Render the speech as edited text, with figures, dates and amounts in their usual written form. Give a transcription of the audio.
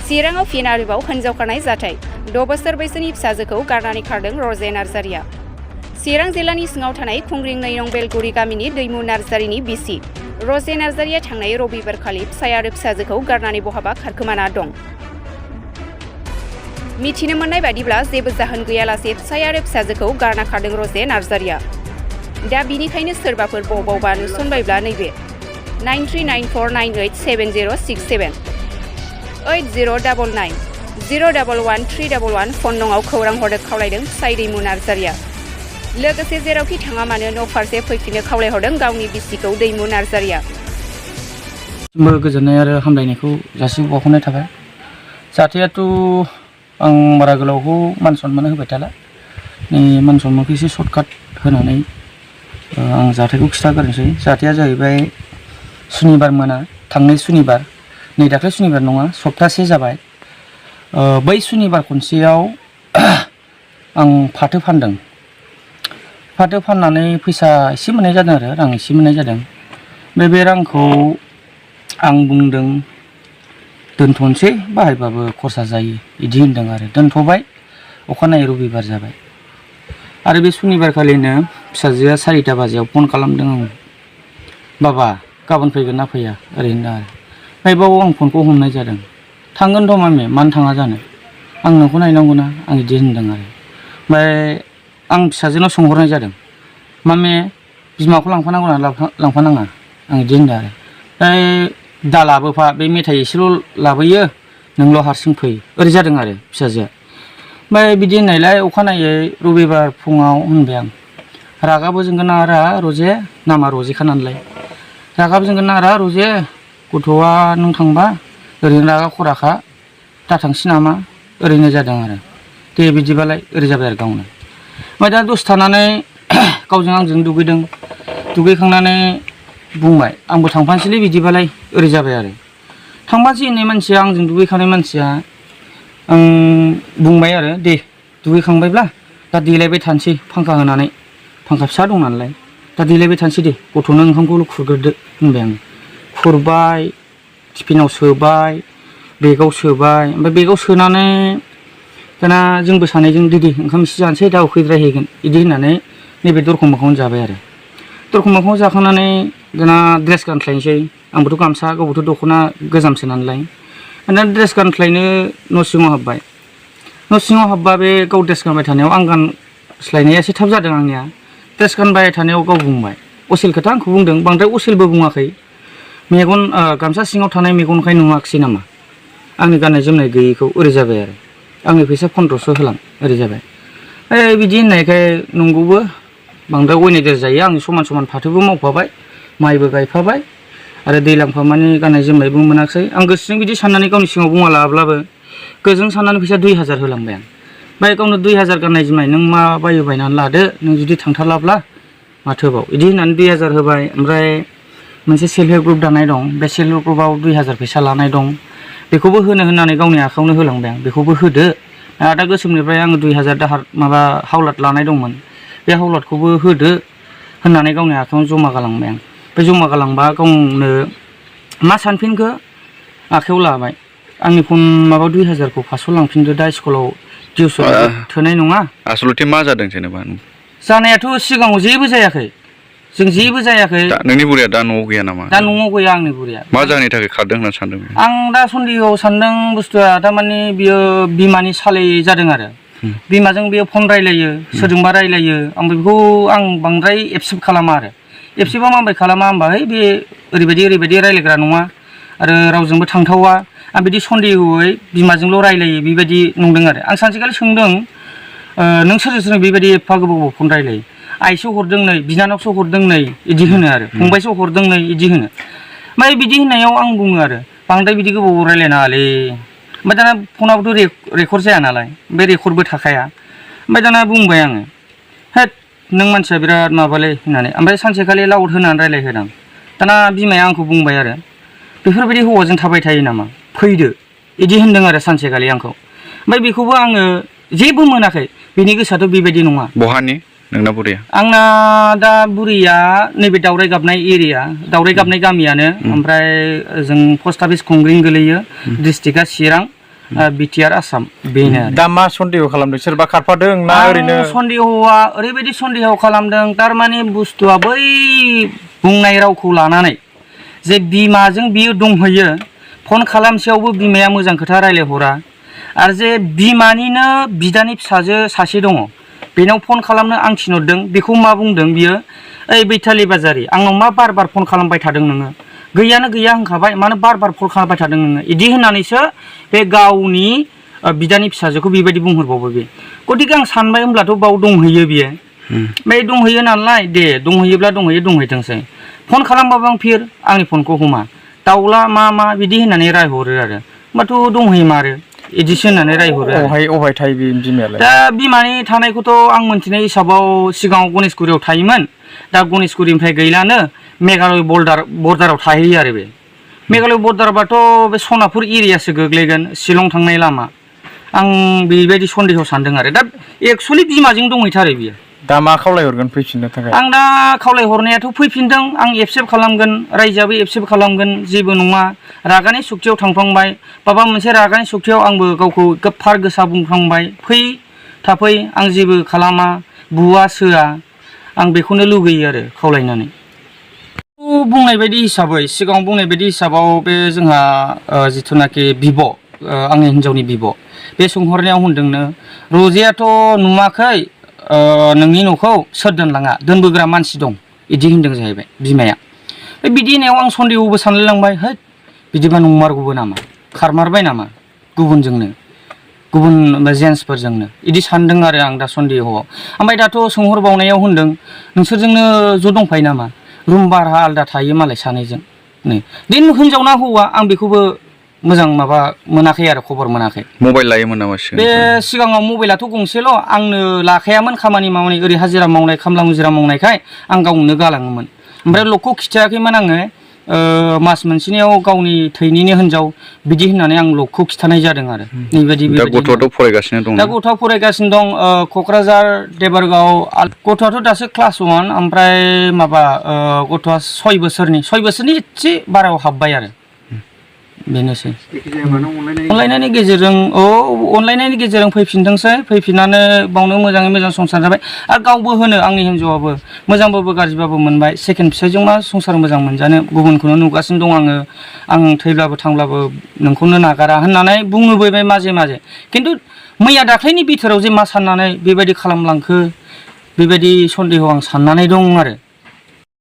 चिराङाव फिन आरोबाव हिन्जाव खारनाय जाथाय 6 बोसोर बैसोनि फिसाजोखौ गारनानै खारदों रजे नार्जारिया। चिरां जिल्लानि सिङाव थानाय खुंग्रिं 2 नं बेलगुरि गामिनि दैमु नार्जारिनि बिसि रजे नार्जारिया थांनाय रबिबारखालि फिसाय आरो फिसाजोखौ गारनानै बहाबा खारखोमाना दं। मिथिनो मोननाय बादिब्ला जेबो जाहोन गैयालासे फिसाय आरो फिसाजोखौ गारना खारदों रजे नार्जारिया। दा बिनिखायनो सोरबाफोर बबावबा नुसनबायब्ला नैबे 9394987067 8099011311 फन नङाव खौरां हरनो खावलायदों फिसाय दैमु नार्जारिया। लोगोसे जेरावखि थाङा मानो न' फारसे फैफिननो खावलायहरदों गावनि बिसिखौ दैमु नार्जारिया। गोजोननाय आरो हामलायनायखौ जासिबावहरनाय थाबाय। जाथायाथ' आं बारा गोलावखौ मान सनमान होबाय थाला। नै मान सनमानखौ एसे सर्टकाट होनानै आं जाथायखौ खिथाग्रोनोसै। जाथाया जाहैबाय सुनिबार मोना, थांनाय सुनिबार, नै दाख्लै सुनिबार नङा, सप्तासे जाबाय। बै सुनिबार खनसेयाव आं फाथो फानदों। फाथो फाननानै फैसा एसे मोननाय जादों आरो रां एसे मोननाय जादों। बे रांखौ आं बुंदों दोनथ'नोसै, बाहायबाबो खरसा जायो बिदि होनदों आरो दोनथ'बाय। अखानायै रबिबार जाबाय आरो बे सुनिबार खालिनो फिसाजोआ 4टा बाजियाव फन खालामदों आं, बाबा गाबोन फैगोन ना फैया ओरै होनदों आरो। ओमफ्राय बाव आं फनखौ हमनाय जादों। थांगोनथ' मामे, मानो थाङा जानो, आं नोंखौ नायनांगौना, आं बिदि होनदों आरो। ओमफ्राय आं फिसाजोनाव सोंहरनाय जादों, मामे बिमाखौ लांफानांगौ ना लांफानाङा, आं बिदि होनदों आरो। ओमफ्राय दा लाबोफा, बे मेथाइ एसेल' लाबोयो, नोंल' हारसिं फै, ओरै जादों आरो फिसाजोआ। ओमफ्राय बिदि होननायलाय अखानायै रबिबार फुङाव होनबाय आं, रागाबो जोंगोन आरा रजे, नामा रजेखा नालाय, रागाबो जोंगोन आरा रजे, गथ'आ नों थांबा ओरैनो रागा खराखा, दा थांसै नामा, ओरैनो जादों आरो। दे बिदिबालाय, ओरै जाबाय आरो गावनो। ओमफ्राय दा दसे थानानै गावजों आंजों दुगैदों। दुगैखांनानै बुंबाय, आंबो थांफानोसैलै बिदिबालाय, ओरै जाबाय आरो। थांफानोसै होननाय मानसिया, आंजों दुगैखानाय मानसिया, आं बुंबाय आरो, दे दुगैखांबायब्ला दा देलायबाय थानोसै फांखा होनानै, फांखा फिसा दं नालाय, दा देलायबाय थानोसै दे, गथ'नो ओंखामखौल' खुरग्रोदो होनबाय आं। खुरबाय, टिफिनाव सोबाय, बेगाव सोबाय। ओमफ्राय बेगाव सोनानै दाना जोंबो सानैजों दे ओंखाम एसे जानोसै, दा उखैद्रायहैगोन बिदि होननानै नैबे दरखं मोखाङावनो जाबाय आरो। दरखं मोखाङाव जाखांनानै दाना ड्रेस गानस्लायनोसै। आंबोथ' गामसा, गावबोथ' दख'ना गोजामसो नालाय। दाना ड्रेस गानस्लायनो न' सिङाव हाबबाय। न' सिङाव हाबबा बे गाव ड्रेस गानबाय थानायाव आं गानस्लायनाया एसे थाब जादों आंनिया। ड्रेस गानबाय थानायाव गाव बुंबाय, असेल खोथा आंखौ बुंदों, बांद्राय असेलबो बुङाखै। मेगन गामसा सिङाव थानाय मेगनखाय नुवाखिसै नामा आंनि गाननाय जोमनाय गैयैखौ, ओरै जाबाय आरो। आंनि फैसा 1500 होलां, ओरै जाबाय। बिदि होननायखाय नंगौबो, बांद्राय अयनायद्राय जायो। आं समान समान फाथोबो मावफाबाय, माइबो गायफाबाय आरो दैलांफा मानि गाननाय जोमनायबो मोनाखिसै। आं गोसोजों बिदि साननानै गावनि सिगाङाव बुङालाब्लाबो गोजों साननानै फैसा 2000 होलांबाय आं। ओमफ्राय गावनो 2000 गाननाय जोमनाय नों मा बायो बायनानै लादो, नों जुदि थांथारलाब्ला माथोबाव बिदि होननानै 2000 होबाय। ओमफ्राय मोनसे सेल्फ हेल्प ग्रुप दानाय दं, बे सेल्फ हेल्प ग्रुपआव 2000 फैसा लानाय दं, बेखौबो होनो होननानै गावनि आखायावनो होलांबाय आं, बेखौबो होदो। आदा गोसोमनिफ्राय आङो 2000 दाहार माबा हावलाद लानाय दंमोन, बे हावलादखौबो होदो होननानै गावनि आखायावनो जमा गालांबाय आं। बे जमा गालांबा गावनो मा सानफिनखो आखायाव लाबाय। आंनि फन माबा 2000खौ 500 लांफिनदो, दा स्कुलाव डिउस थोनाय नङा। आसलथे मा जादों जेनेबा? जानायाथ' सिगाङाव जेबो जायाखै, जों जेबो जायाखै। नोंनि बुरिया दा न'आव गैया नामा? दा न'आव गैया आंनि बुरिया। मा जाहोननि थाखाय खारदों होनना सानदों? आं दा सन्देहआव सानदों बुस्थुआ थारमाने बियो बिमानि सालै जादों आरो। बिमाजों बियो फन रायलायो, सोरजोंबा रायलायो। आं बेखौ बांद्राय एक्सेप्ट खालामा आरो। एक्सेप्टआ माबोरै खालामा होमबा, बे ओरैबायदि रायलायग्रा नङा आरो रावजोंबो थांथावा। आं बिदि सन्देहयै बिमाजोंल' रायलायो बेबायदि नंदों आरो। आं सानसेखालि सोंदों, नों सोरजों बेबायदि एफा गोबाव फन रायलायो? आइसो हरदों नै, बिनानावसो हरदों नै, बिदि होनो आरो। फंबायसो हरदों नै, बिदि होनो। ओमफ्राय बिदि होननायाव आं बुङो आरो, बांद्राय बिदि गोबाव रायलायनाङालै। ओमफ्राय दाना फनाबोथ' रेकर्ड जाया नालाय, बे रेकर्डबो थाखाया। ओमफ्राय दाना बुंबाय आङो, हेद नों मानसिया बिराद माबालै होननानै। ओमफ्राय सानसेखालि लाउड होनानै रायलायहोदां। दाना बिमाया आंखौ बुंबाय आरो, बेफोरबायदि हौवाजों थाबाय थायो नामा, फैदो, बिदि होनदों आरो सानसेखालि आंखौ। ओमफ्राय बेखौबो आङो जेबो मोनाखै, बेनि गोसोआथ' बेबायदि नङा। बहानि नोंना बुरिया? आंना दा बुरिया नैबे दावराय गाबनाय एरिया, दावराय गाबनाय गामियानो। ओमफ्राय जों पस्ट अफिस खुंग्रिं गोलैयो, डिस्ट्रिक्टआ चिरां। बिटिआर आसाम बेनो आरो। दा मा सन्देह खालामदों सोरबा खारफादों ना ओरैनो सन्देहआ ओरैबायदि सन्देह खालामदों थारमाने बुस्थुआ बै बुंनाय रावखौ लानानै जे बिमाजों बियो दंहैयो फन खालामसेयावबो बिमाया मोजां खोथा रायलायहरा आरो जे बिमानिनो बिदानि फिसाजो सासे दङ बेनाव फन खालामनो आं थिनहरदों बेखौ मा बुंदों बियो ओइ बैथालि बाजारि आंनाव मा बार बार फन खालामबाय थादों नोङो गैयानो गैया होनखाबाय मानो बार बार फन खालामबाय थादों नोङो इदि होननानैसो बे गावनि बिदानि फिसाजोखौ बेबायदि बुंहरबावो बे गतिके आं सानबाय होमब्लाथ' बाव दंहैयो बियो बे दंहैयो नालाय दे दंहैयोब्ला दंहैथोंसै फन खालामबाबो आं फिर आंनि फनखौ हमा दाउला मा बिदि होननानै रायहरो आरो होमबाथ' दंहैयो मारो इदिसो होननानै रायहरो अहाय थायो बे बिमायालाय दा बिमानि थानायखौथ' आं मोनथिनाय हिसाबाव सिगाङाव गणेशगुरियाव थायोमोन दा गणेशगुरिनिफ्राय गैलानो मेघालय बर्डाराव थाहैयो आरो बे मेघालय बर्डारबाथ' बे सनापुर एरियासो गोग्लैगोन शिलं थांनाय लामा आं बेबायदि सन्देह सानदों आरो दा एक्सुवेलि बिमाजों दंहैथारो बियो दा मा खावलायहरगोन फैफिननो थाखाय आं दा खावलायहरनायाथ' फैफिनदों आं एक्सेप्ट खालामगोन रायजोआबो एक्सेप्ट खालामगोन जेबो नङा रागानि सुक्तियाव थांफ्लांबाय माबा मोनसे रागानि सुक्तियाव आंबो गावखौ गोफार गोसा बुंफ्लांबाय फै थाफै आं जेबो खालामा बुवा सोआ आं बेखौनो लुगैयो आरो खावलायनानै बुंनाय बायदि हिसाबै सिगाङाव बुंनाय बायदि हिसाबाव बे जोंहा जिथुनाखि बिब' आंनि हिन्जावनि बिब' बे सोंहरनायाव होनदोंनो रजेयाथ' नुवाखै नोंनि न'खौ सोर दोनलाङा दोनबोग्रा मानसि दं बिदि होनदों जाहैबाय बिमाया बिदि होनायाव आं सन्देहबो सानलायलांबाय है बिदिबा नंमारगौबो नामा खारमारबाय नामा गुबुनजोंनो गुबुन जेन्ट्सफोरजोंनो बिदि सानदों आरो आं दा सन्देहआव ओमफ्राय दाथ' सोंहरबावनायाव होनदों नोंसोरजोंनो ज' दंफायो नामा रुम भारा आलदा थायो मालाय सानैजों नै दिन हिन्जाव ना हौवा आं बेखौबो मोजां माबा मोनाखै आरो खबर मोनाखै मबाइल लायोमोन नामा बे सिगाङाव मबाइलाथ' गंसेल' आंनो लाखायामोन खामानि मावनाय ओरै हाजिरा मावनाय खामला मुजिरा मावनायखाय आं गावनो गालाङोमोन ओमफ्राय लकखौ खिथायाखैमोन आङो मास मोनसेनियाव गावनि थैनिनो हिन्जाव बिदि होननानै आं लकखौ खिथानाय जादों आरो बेबायदि दा गथ'आथ' फरायगासिनो दं दा गथ'आ फरायगासिनो दं क'क्राझार देबरगाव गथ'आथ' दासो क्लास 1 ओमफ्राय माबा गथ'आ 6 बोसोरनि एसे बारायाव हाबबाय आरो बेनोसै अनलायनायनि गेजेरजों फैफिनदोंसै फैफिननानै बावनो मोजाङै मोजां संसार जाबाय आरो गावबो होनो आंनि हिन्जावाबो मोजांबाबो गाज्रिबाबो मोनबाय सेकेन्ड फिसाइजों मा संसार मोजां मोनजानो गुबुनखौनो नुगासिनो दं आं थैब्लाबो थांब्लाबो नोंखौनो नागारा होननानै बुङोबोबाय माजे माजे खिन्थु मैया दाख्लैनि बिथोराव जे मा साननानै बेबायदि खालामलांखो बेबायदि सन्देह आं साननानै दं आरो